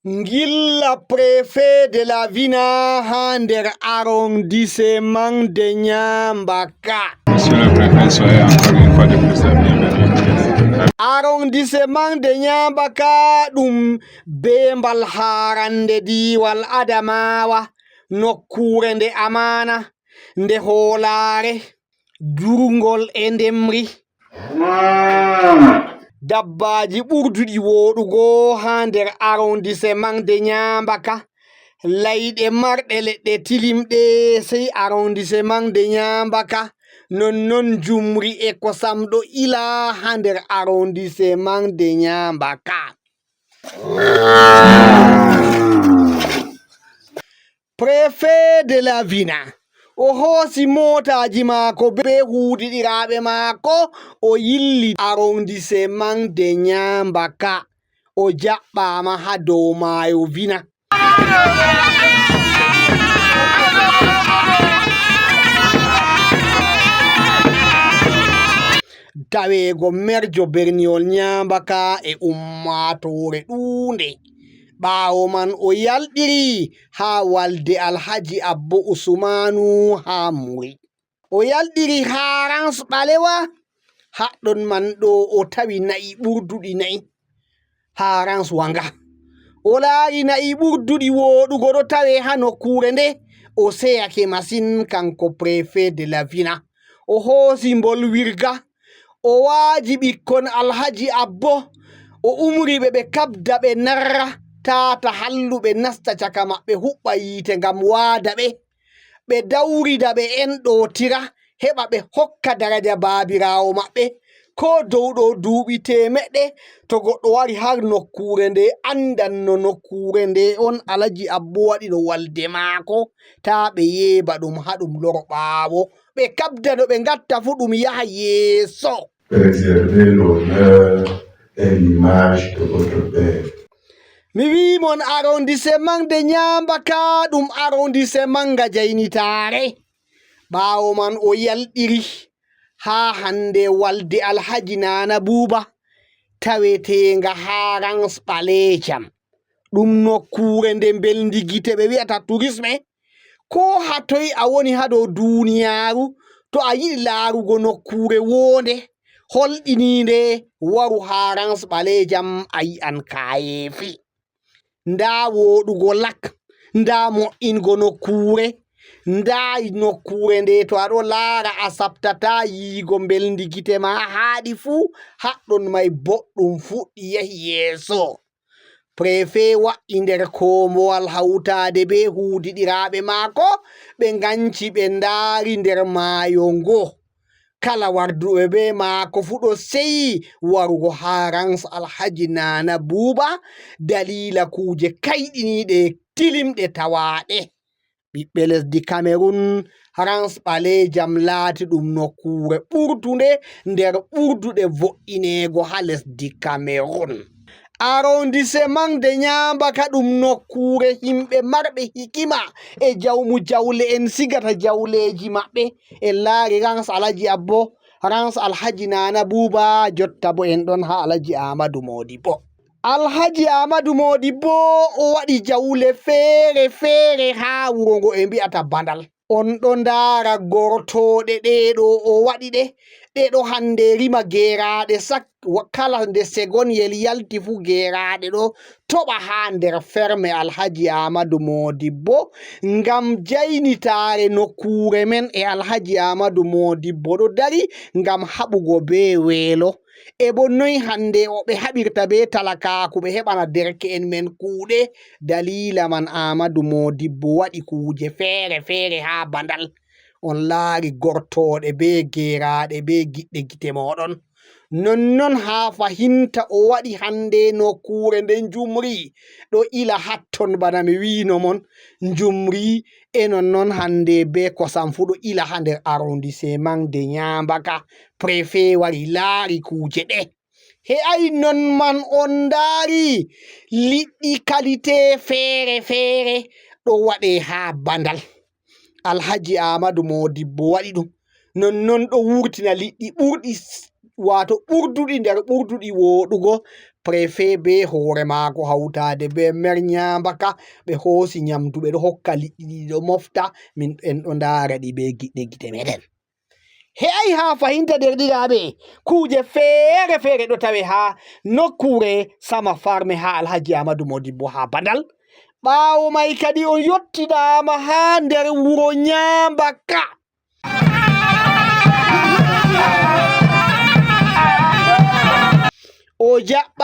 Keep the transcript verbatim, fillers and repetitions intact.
Ngilla préfet de la Vina haa nder arrondissement de Nyambaka. Monsieur le préfet, soyez encore une fois de plus la bienvenue. Arrondissement de Nyambaka ɗum beembal haarannde diiwal Adamawa, nokkuure nde amaana, nde hoolaare, durngol e ndemri. Dabbaaji ɓurduɗi wooɗugo haa nder arrondissement de Nyambaka, layɗe marɗe leɗɗe tilimɗe, sey arrondissement de Nyambaka, nonnon njumri e kosam ɗo ila haa nder arrondissement de Nyambaka. Préfet de la Vina, o hoosi mootaaji maako bee huudiɗiraaɓe maako, o yilli arrondissement de Nyambaka. O jaɓɓaama haa dow maayo Vina. Taweego merjo berniwol Nyambaka e ummaatoore ɗuunde. Ɓaawo man o yalɗiri haa walde Alhaji Abbo Usmaanu haa Muri. O yalɗiri haa Rans Ɓalewa, haɗɗon man ɗo o tawi na'i ɓurduɗi na'i. Haa Rans Wanga. O laari na'i ɓurduɗi wooɗugo ɗo tawe haa nokkuure nde, o seyake masin, kanko préfet de la Vina. O hoosi mbolwirga, o waaji ɓikkon Alhaji Abbo, o umri ɓe ɓe kaɓda ɓe narra, taa ta halluɓe nasta caka maɓɓe huɓɓa yiite ngam waada ɓe. Ɓe dawrida ɓe enɗootira, heɓa ɓe hokka daraja baabiraawo maɓɓe. Koo dow ɗo duuɓi teemeɗɗe, to goɗɗo wari har nokkuure nde, anndan no nokkuure nde on Alhaji Abbo waɗi no walde maako, taa ɓe yeeba ɗum haa ɗum loro ɓaawo. Ɓe kaɓda no ɓe ngatta fuu ɗum yaha yeeso. Préservez l'honneur et l'image de votre père. Mi wi'i mon arrondissement de Nyambaka ɗum arrondissement nga jaynitaare. Ɓaawo man o yalɗiri haa hannde walde Alhaji Nana Buuba taweteenga haa Rans Ɓaleejam. Ɗum nokkuure nde mbelndi gite ɓe wi'ata tourisme. Koo haa toy a woni haa dow duuniyaaru, to a yiɗi laarugo nokkuure woonde, holɗiniinde, waru haa Rans Ɓaleejam a yi'an kaayeefi. Ndaa wooɗugo lak, ndaa mo'ingo nokkuure, ndaa nokkuure nde to a ɗo laara a saɓtataa yi'igo mbelndi gite ma haaɗi fuu, haɗɗon may boɗɗum fuɗɗi yahi yeeso. Préfet wa'i nder koombowal hawtaade bee huudiɗiraaɓe maako, ɓe nganci ɓe ndaari nder maayo ngo. Kala warduɓe bee maako fuu ɗo seyi warugo haa Rans Alhaji Nana Buuba daliila kuuje kayɗiniiɗe tilimɗe tawaaɗe. Ɓiɓɓe lesdi Kamerun, Rans Ɓaleejam laati ɗum nokkuure ɓurtunde nder ɓurduɗe vo'ineego haa lesdi Kamerun. Arrondissement de Nyambaka ɗum nokkuure yimɓe marɓe hikima e jawmu jawle'en sigata jawleeji maɓɓe. En laari Rans Alhaji Abbo, Rans Alhaji Nana Buuba, jotta boo en ɗon haa Alhaji Aamadu Moodibbo. Alhaji Aamadu Moodibbo o waɗi jawle feere-feere haa wuro ngo e mbi'ata Bandal. On ɗo ndaara gortooɗe ɗee ɗo o waɗi ɗe, ɗe ɗo hannde rima geeraaɗe sak, wa-, kala nde segonyel yalti fuu geeraaɗe ɗo toɓa haa nder ferme Alhaji Aamadu Moodibbo, ngam jaynitaare nokkuure men e Alhaji Aamadu Moodibbo ɗo dari ngam haɓugo bee weelo. E bo noy hannde o ɓe haɓirta bee talakaaku ɓe heɓana derke'en men kuuɗe? Daliila man Aamadu Moodibbo waɗi kuuje feere-feere haa Bandal. On laari gortooɗe bee geeraaɗe bee giɗɗe gite mooɗon. Nonnon haa fahinta o waɗi hannde nokkuure nde njumri ɗo ila hatton bana mi wi'no mon. Njumri e nonnon hannde bee kosam fuu ɗo ila haa nder arrondissement de Nyambaka. Préfet wari laari kuuje ɗe. He'ay non man on ndaari liɗɗi qualité feere-feere ɗo waɗe haa Bandal. Alhaji Aamadu Moodibbo waɗi ɗum. Nonnon ɗo wurtina liɗɗi ɓurɗi s-, waato ɓurduɗi nder ɓurduɗi wooɗugo, Préfet be hoore maako hawtaade be maire Ñaambaka, ɓe hoosi ñamdu ɓe ɗo hokka liɗɗi ɗi ɗo mofta, min en ɗo ndaara ɗi be giɗɗe gite meɗen. He'ay haa fahinta derɗiraaɓe, kuuje feere feere ɗo tawe haa nokkuure Sama Farme haa Alhaji Amadu Modibbo haa Badal. Ɓaawo may kadi on yottidaama haa nder wuro Ñaambaka. O jaɓɓa